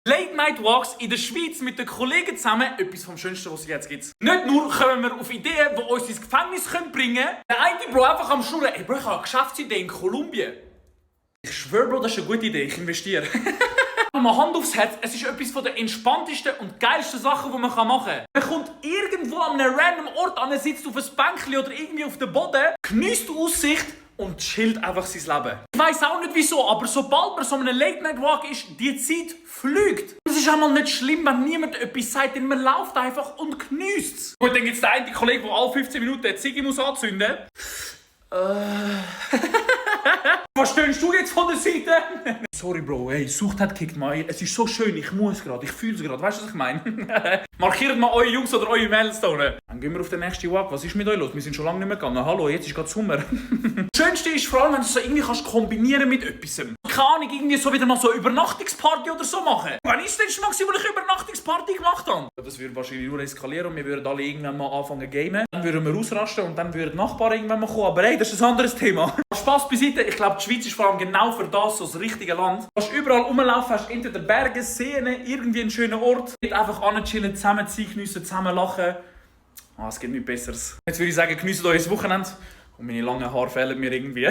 Late Night Walks in der Schweiz mit den Kollegen zusammen, etwas vom Schönsten, was es jetzt gibt. Nicht nur kommen wir auf Ideen, die uns ins Gefängnis bringen können. Der eine Bro einfach am Schnurren, ey Bro, ich habe eine Geschäftsidee in Kolumbien. Ich schwöre, Bro, das ist eine gute Idee, ich investiere. Mal Hand aufs Herz, es ist etwas der entspanntesten und geilsten Sachen, die man machen kann. Man kommt irgendwo an einem random Ort an, sitzt auf einem Bänkchen oder irgendwie auf dem Boden, genießt die Aussicht und chillt einfach sein Leben. Ich weiss auch nicht wieso, aber sobald man so einem Late-Night-Walk ist, die Zeit fliegt. Es ist einmal nicht schlimm, wenn niemand etwas sagt, denn man läuft einfach und genießt es. Gut, dann gibt es den einen Kollegen, der alle 15 Minuten eine Ziege anzünden muss. Was stöhnst du jetzt von der Seite? Sorry, Bro, hey, Sucht hat gekickt, Mann. Es ist so schön, ich muss gerade, ich fühle es gerade. Weißt du, was ich meine? Markiert mal eure Jungs oder eure Milestones. Dann gehen wir auf den nächsten Walk. Was ist mit euch los? Wir sind schon lange nicht mehr gegangen. Hallo, jetzt ist gerade Sommer. Das Schönste ist vor allem, wenn du es so irgendwie kannst kombinieren mit etwas. Keine Ahnung, irgendwie so wieder mal so eine Übernachtungsparty oder so machen. Wann ist das denn mal, wo ich eine Übernachtungsparty gemacht habe? Das würde wahrscheinlich nur eskalieren und wir würden alle irgendwann mal anfangen zu gamen. Dann würden wir ausrasten und dann würden die Nachbarn irgendwann mal kommen. Aber hey, das ist ein anderes Thema. Spaß beiseite, ich glaube, die Schweiz ist vor allem genau für das so das richtige Land. Du kannst überall rumlaufen, hast entweder Berge, Seen, irgendwie einen schönen Ort. Nicht einfach anchillen, zusammen Zeit geniessen, zusammen lachen. Es gibt nichts Besseres. Jetzt würde ich sagen, geniessen euch das Wochenende. Und meine langen Haare fehlen mir irgendwie.